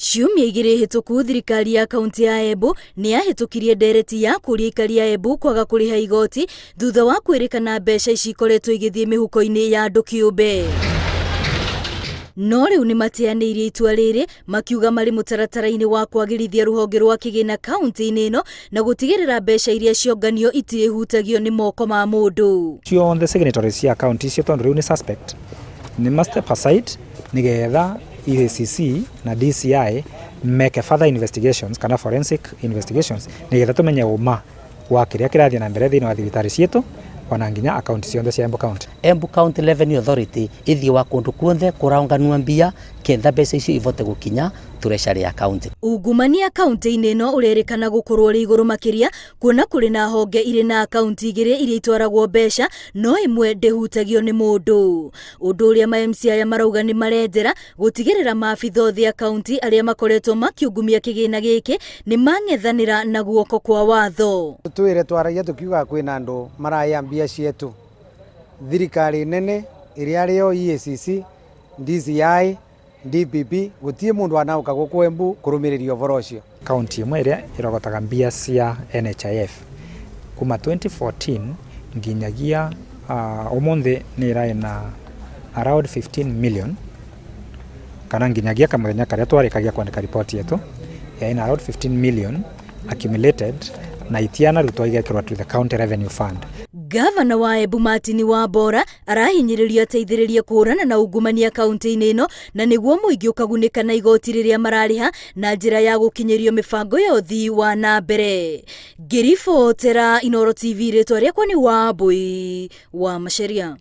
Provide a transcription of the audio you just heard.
Ciumia igĩrĩ hĩtũku thirikari ya kaunti ya Embu nĩ yahĩtũkirie ndereti ya kũria aikari a Embu kwaga kũrĩha igoti thutha wa kwĩrĩkana mbeca ici ikoretwo igĩthiĩ mĩhuko-inĩ ya andũ kĩũmbe. No rĩu nĩ mateanĩirie itua rĩrĩ makiuga marĩ mũtaratara-inĩ wa kwagĩrithia rũhonge rwa kĩgĩna kaunti-inĩ ĩno na gũtigĩrĩra mbeca iria cionganio itirĩhutagio nĩ moko ma mũndũ. Ciothe signatories cia account icio tondũ rĩu nĩ suspect nĩ ma step aside nĩgetha EACC na DCI meke further investigations kana forensic investigations nĩgetha tũmenye ũma wa kĩrĩa kĩrathiĩ na mbere thĩinĩ wa thibitarĩ ciitũ ona nginya akaunti ciothe cia Embu County. Embu County Revenue Authority ithie wa kundu kuonthe kuraunganua mbia ketha mbeca icio ivote gukinya treasury ya county. Ungumania kaunti-inĩ ĩno ũrerĩkana gũkorwo ũrĩ igũrũ makĩria kuona kũrĩ na honge irĩ na akaunti igĩrĩ iria itwaragwo mbeca no ĩmwe ndĩhutagio nĩ mũndũ. Ũndũ ũrĩa ma MC aya marauga nĩ marendera gũtigĩrĩra maabitha othe a kaunti arĩa makoretwo makiungumia kĩgĩna gĩkĩ nĩ mang'ethanĩra na guoko kwa watho. Twire twaragia tukiuga kwina andu maraya mbia cietu thirikari nene iria ariyo EACC, DCI, DPP gutie mundu anauka guku Embu kurumiriria uvoro ucio. Kaunti imwe iria irogotaga mbia cia NHIF kuma 2014 nginyagia umuthi ni irai na around 15 million kana nginyagia kamuthenya karia twarikagia kwandika ripoti yetu yaina around 15 million accumulated na itianarutwo igekirwo to the county revenue fund. Gavana wa Embu Martin Wambora arahinyĩrĩria ateithĩrĩrie kũhũrana na ungumania kaunti-inĩ ĩno na nĩguo mũingĩ ũkagunĩka na igoti rĩrĩa mararĩha na njĩra ya gũkinyĩrio mĩbango ya ũthii wa na mbere. Ngĩribotera Inooro TV rĩtwa rĩakwa nĩ Wambui wa Macharia.